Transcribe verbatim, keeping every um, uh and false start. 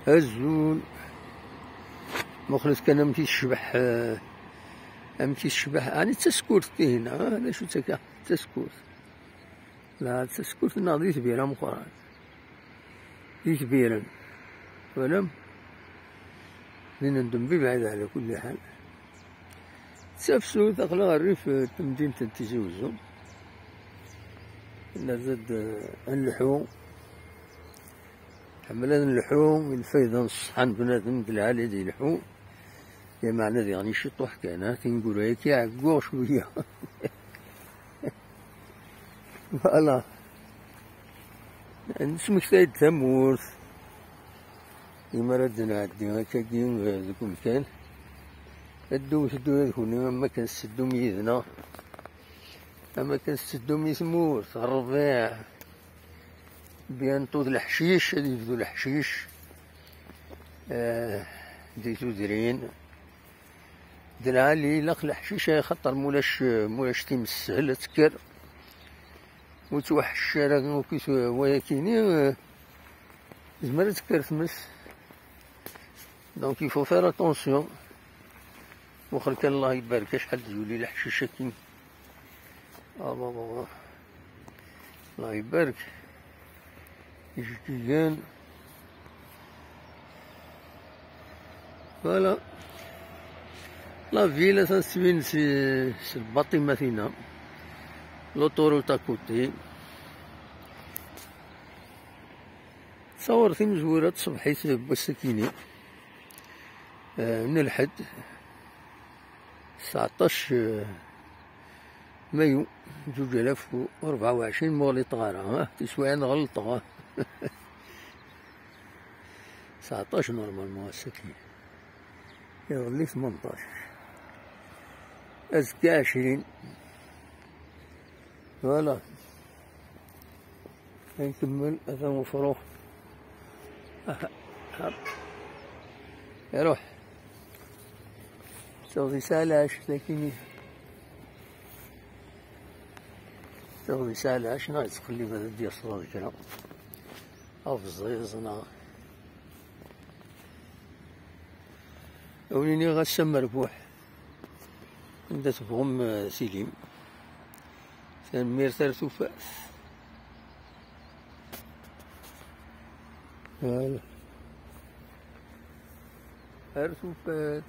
Azul. Muqlet kan amek i tecbeḥ, eh, amek i tecbeḥ. Ɛni d taskurt tihin, ah, d acu-tt akka? D taskurt. La, d taskurt neɣ d itbiren meqqren. D itbiren. Twalam? Din n Dembi bɛid ɛla kulli ḥal. D tafsut, aql-aɣ rrif, eh, n temdint n Tizi Uzzu. Nerza-d, eh, ad nleḥḥu. Ḥemmel ad nleḥḥu, i lfayda n ṣṣeḥḥa n bnadem d lɛali ad yelḥu. Lameɛna diɣen i ciṭuḥ kan, ha, tineggura-agi ɛegguɣ cwiya. Voilà. Nesmektay-d tamurt. Imi ara d-nɛeddi akkagi, eh, deg umkan, ad d-tewwet ddunit-nni am wakken tetteddum yid-neɣ, am wakken tetteddum i tmurt, ṛṛbiɛ. Bientôt d leḥcic, ad yebdu leḥcic. Eh, di tudrin. D lɛali, ilaq leḥcic, axaṭer mulac, mulac times teshel ad tekker. Ur ttwaḥeccec ara akk wayakini, eh, tezmer ad tekker tmes. Donc, il faut faire attention. Wexxer kan, Allah ibarek, acḥal d-yuli leḥcic akin. Ah, bah, bah, bah. Allah ibarek. Ijeǧǧigen. Voilà. La ville, atan tettbin si, si lbaṭima tina. L'autoroute à côté. Ttawer timezwura n tṣebḥit n wass-akini, eh, n lḥedd, tseɛṭac, eh, mayu, zuǧ alaf u rebɛa u ɛecrin, ma ur ɣliṭeɣ ara, ha? Tiswiɛin ɣelṭeɣ, ha? Tseɛṭac normalement ass-agi. Iḍelli tmenṭac. Azekka ɛecrin. Voilà. Ad nkemmel, atan ufrux. Aha, aha. Iruḥ. Tuɣ yesɛa lɛecc, lakini tuɣ yesɛa lɛecc, neɣ yettqellib ad d-yas ɣer kra. Abẓiẓ, neɣ a wen-iniɣ ass amerbuḥ. Anda tebɣum, eh, tilim. Tanemmirt ar tufat. Voilà. Ar tufat.